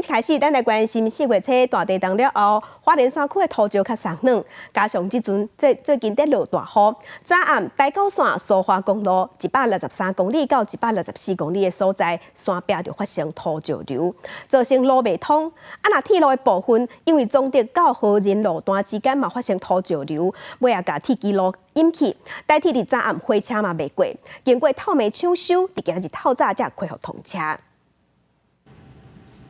開始，咱來關心4月初大地動了後，花蓮山區的土石較鬆軟，加上這陣最近佇落大雨，昨暗台九線蘇花公路163公里到164公里的所在，山壁就發生土石流，造成路袂通。啊，若鐵路的部分，因為彰德到和仁路段之間嘛發生土石流，尾仔共鐵支路淹去，台鐵佇昨暗火車嘛袂過，經過透暝搶修，佇今日透早才恢復通車。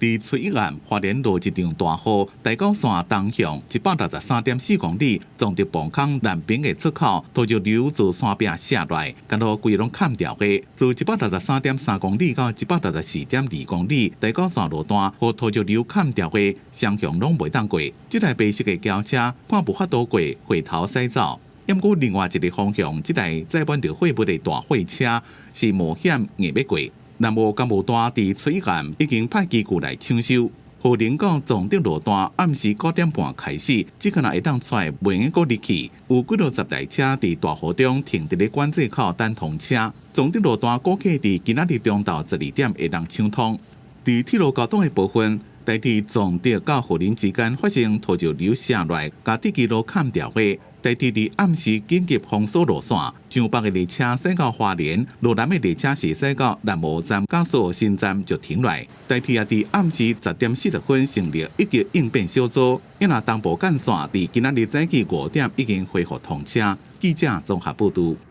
佇初一暗，花蓮落一場大雨，台九線東向163.4公里，彰德磅空南邊的出口，土石流自山壁瀉來，干焦規攏崁掉的。自163.3公里到164.2公里，台九線路段予土石流崁掉的，雙向攏袂當過。這台白色的轎車看無法度過，回頭駛走。毋過另外一个方向，這台載滿著貨物的大貨車是冒險硬欲過。南澳工務單佇初一暗已經派機具來搶修。和林港彰德路段暗時9點半開始，這可能會當出來袂用閣入去。有幾落十台車佇大雨中停佇咧管制口等通車。彰德路段估計佇今仔日中晝12點會當暢通。佇鐵路交通的部分，台鐵彰德到和林之間發生土石流瀉來，共鐵支路崁掉的。台鐵佇暗時緊急封鎖路線，上北的列車駛到花蓮，落南的列車是駛到南澳站、佮蘇澳新站就停來。台鐵也佇暗時10點40分成立一級應變小組，因為東部幹線佇今仔日早起5點已經恢復通車。記者綜合報導。